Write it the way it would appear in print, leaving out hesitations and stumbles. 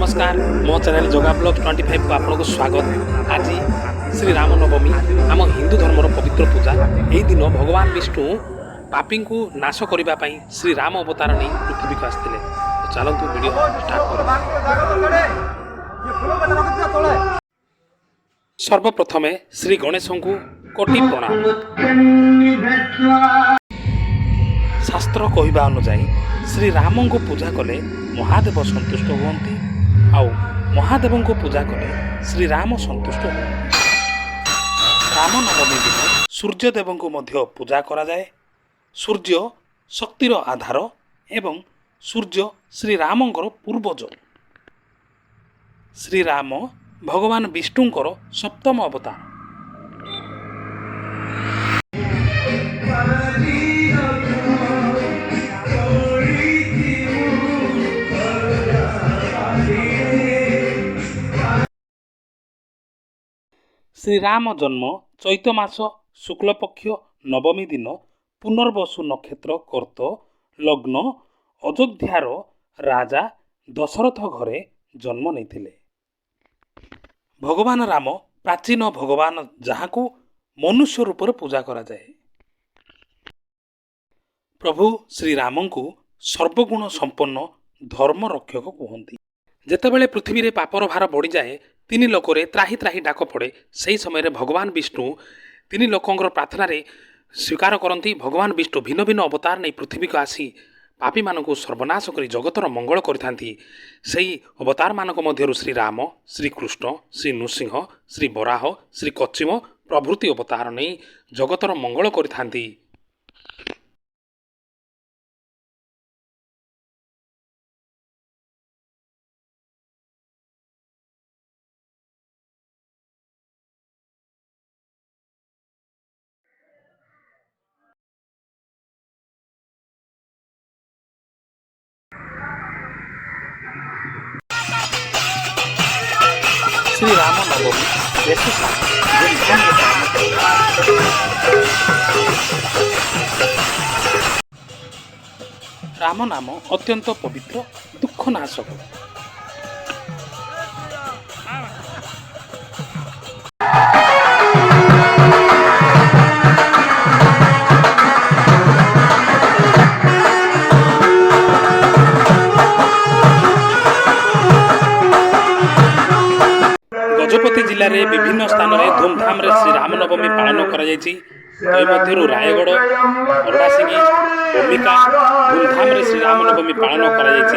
ନମସ୍କାର, ମୋ channel Jaga blog 25କୁ ଆପଣଙ୍କୁ ସ୍ୱାଗତ। ଆଜି ଶ୍ରୀ ରାମନବମୀ, ଆମ ହିନ୍ଦୁ ଧର୍ମର ପବିତ୍ର ପୂଜା। ଏହି ଦିନ ଭଗବାନ ବିଷ୍ଣୁ ପାପୀଙ୍କୁ ନାଶ କରିବା ପାଇଁ ଶ୍ରୀ ରାମ ଅବତାର ନେଇ ପୃଥିବୀକୁ ଆସିଥିଲେ। ତ ଚାଲନ୍ତୁ, ଭିଡ଼ିଓ ଷ୍ଟାର୍ଟ କରିବା। ସର୍ବପ୍ରଥମେ ଶ୍ରୀ ଗଣେଶଙ୍କୁ କୋଟି ପ୍ରଣାମ। ଶାସ୍ତ୍ର କହିବା ଅନୁଯାୟୀ ଶ୍ରୀରାମଙ୍କୁ ପୂଜା କଲେ ମହାଦେବ ସନ୍ତୁଷ୍ଟ ହୁଅନ୍ତି, ଆଉ ମହାଦେବଙ୍କୁ ପୂଜା କଲେ ଶ୍ରୀରାମ ସନ୍ତୁଷ୍ଟ ହୁଅନ୍ତି। ରାମନବମୀ ଦିନ ସୂର୍ଯ୍ୟଦେବଙ୍କୁ ମଧ୍ୟ ପୂଜା କରାଯାଏ। ସୂର୍ଯ୍ୟ ଶକ୍ତିର ଆଧାର ଏବଂ ସୂର୍ଯ୍ୟ ଶ୍ରୀରାମଙ୍କର ପୂର୍ବଜ। ଶ୍ରୀରାମ ଭଗବାନ ବିଷ୍ଣୁଙ୍କର ସପ୍ତମ ଅବତାର। ଶ୍ରୀରାମ ଜନ୍ମ ଚୈତ ମାସ ଶୁକ୍ଳପକ୍ଷ ନବମୀ ଦିନ ପୁନର୍ବସୁ ନକ୍ଷତ୍ର କର୍ତ୍ତ ଲଗ୍ନ ଅଯୋଧ୍ୟାର ରାଜା ଦଶରଥ ଘରେ ଜନ୍ମ ନେଇଥିଲେ। ଭଗବାନ ରାମ ପ୍ରାଚୀନ ଭଗବାନ, ଯାହାକୁ ମନୁଷ୍ୟ ରୂପରେ ପୂଜା କରାଯାଏ। ପ୍ରଭୁ ଶ୍ରୀରାମଙ୍କୁ ସର୍ବଗୁଣ ସମ୍ପନ୍ନ ଧର୍ମ ରକ୍ଷକ କୁହନ୍ତି। ଯେତେବେଳେ ପୃଥିବୀରେ ପାପର ଭାର ବଢ଼ିଯାଏ, ତିନି ଲୋକରେ ତ୍ରାହି ତ୍ରାହି ଡାକ ପଡ଼େ, ସେହି ସମୟରେ ଭଗବାନ ବିଷ୍ଣୁ ତିନି ଲୋକଙ୍କର ପ୍ରାର୍ଥନାରେ ସ୍ୱୀକାର କରନ୍ତି। ଭଗବାନ ବିଷ୍ଣୁ ଭିନ୍ନ ଭିନ୍ନ ଅବତାର ନେଇ ପୃଥିବୀକୁ ଆସି ପାପୀମାନଙ୍କୁ ସର୍ବନାଶ କରି ଜଗତର ମଙ୍ଗଳ କରିଥାନ୍ତି। ସେହି ଅବତାରମାନଙ୍କ ମଧ୍ୟରୁ ଶ୍ରୀରାମ, ଶ୍ରୀକୃଷ୍ଣ, ଶ୍ରୀ ନୃସିଂହ, ଶ୍ରୀ ବରାହ, ଶ୍ରୀ କଚ୍ଛିମ ପ୍ରଭୃତି ଅବତାର ନେଇ ଜଗତର ମଙ୍ଗଳ କରିଥାନ୍ତି। ଶ୍ରୀରାମ ନବମୀ ଦେଶ ସାରା ଧୁମଧାମରେ ପାଳନ କରାଯାଏ। ରାମ ନାମ ଅତ୍ୟନ୍ତ ପବିତ୍ର, ଦୁଃଖନାଶକ। ଗଜପତି ଜିଲ୍ଲାରେ ବିଭିନ୍ନ ସ୍ଥାନରେ ଧୁମଧାମରେ ଶ୍ରୀରାମନବମୀ ପାଳନ କରାଯାଇଛି। ତନ୍ମଧ୍ୟରୁ ରାୟଗଡ଼, ଗରୁଡ଼ାସିଙ୍ଗି, ବମିକା ଧୁମଧାମରେ ଶ୍ରୀରାମନବମୀ ପାଳନ କରାଯାଇଛି।